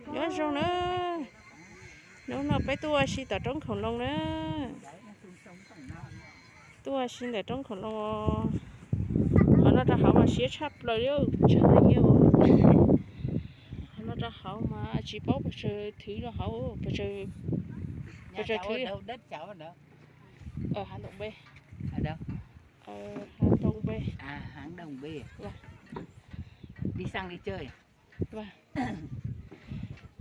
Nyob zoo na, hnub no peb tuaj ua si tom roob khoom loo na. Tuaj ua si ntawm roob khoom loo os. Qhov no rau hauv mas siab tshaj plaws li, tshaj li. Qhov no rau hauv mas tsis paub puas tsawg thwv rau hauv, puas tsawg thwv. Hav Ntoo Npe. Hav Ntoo Npe.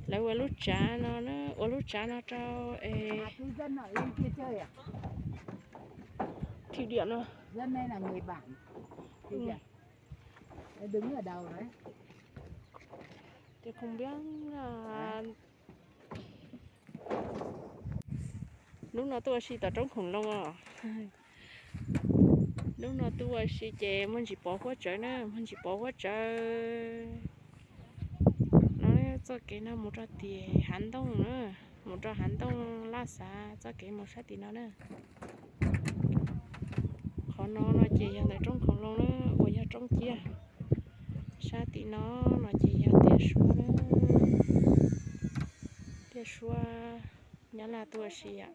Lawv ua lub tsav no, ua lub tsav no rau es thim diam no. Hnub no tuaj ua si tom roob khoom loo os. Hnub no tuaj ua si ces muaj ntsis pov huab tsawv na, muaj ntsis pov huab tsawv. No txoj kev no mus rau tim Hav Ntoo na, mus rau Hav Ntoo Laj Xav txoj kev mus sab tim no na. Qhov no no ces yog ntawm roob khoom loo na, uas yog roob ciab. Sab tim no no ces yog tiaj suab na, tiaj suab Nyab Laj tuaj ua si yom.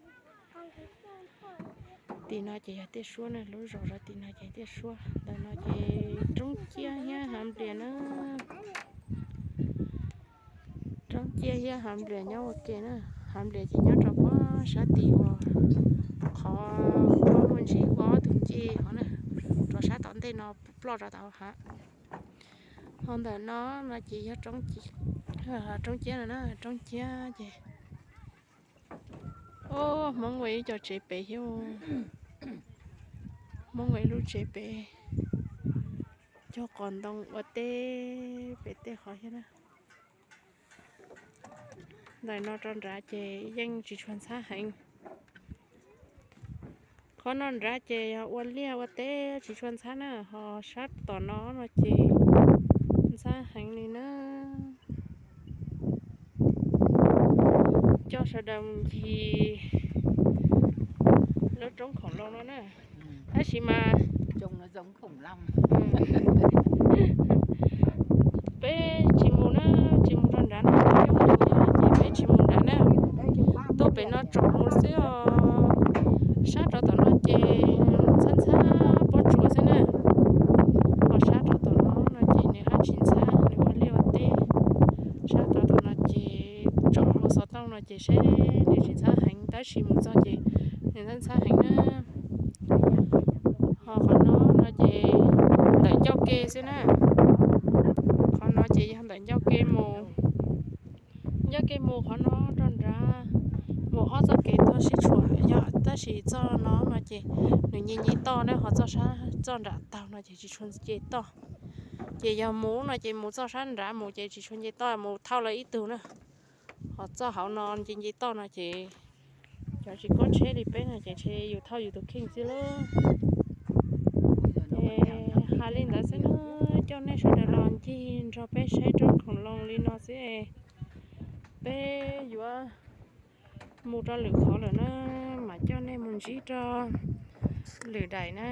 Tim no ces yog tiaj suab na, lub zos rau tim no ces tiaj suab, ntawm no ces roob ciab thiab hav nplias na. Roob ciab thiab hav nplias nyob ua ke na, hav nplias ces nyob rau pob sab tim uas qhov muaj ntsis ua ob tug ncej hov na, rau sab tom ntej no ploj rau tom hav. Ho ntawm no no ces yog roob ciab no na, roob ciab ces Hmoob ua ib co tsev pem thiab, Hmoob ua ib lub tsev pem, cog qos ntoo ua teb pem tej qhov thiab na. Ntawm no rau nrad ces yeej tsis tshua ntxhab heev. Qhov no nrad ces yog ua liaj ua teb tsis tshua ntxhab na, ho sab tom no no ces ntxhab heev li na. Coj sawv daws mus ncig lub roob khoom loo no na. Tab sis mas peb tsis mus na, tsis mus rau nrad na, ces peb tsis mus nrad na. Tuaj pem no tsom mus xwb os. Sab rau tom no ces ntxhab ntxhab pob tsuas xwb na. Ho sab rau tom no no ces nws haj tsis ntxhab, nws ua liaj ua teb. Sab rau tom no ces tsom mus xov tooj no ces seb nws tsis ntxhab heev, tab sis mus txog ces nws ntxhab ntxhab heev na. Ho qhov no no ces ntawm ncauj ke xwb na. Qhov no ces yog ntawm ncauj ke mus, ncauj ke mus qhov no rau nrad, mus ob txoj kev tuaj sib tshuam yog, tab sis txoj no no ces nws nce nce toj na, ho txoj sab txoj nram taug no ces tsis tshua nce toj. Ces yog mus no ces mus txoj sab nrad mus ces tsis tshua nce toj, mus thauj lawv ib tug na. Ho txoj hauv no nce nce toj no ces cov tsis kob tsheb li peb no ces ntshe yus thauj yus tus kheej xwb lauj. Hais li ntawd xwb na, coj nej sawv daws los ncig nrog peb saib roob khoom loo li no xwb. Peb yuav mus rau lwm qhov lawm na, mam coj nej mus ntsib rau lwm daim na.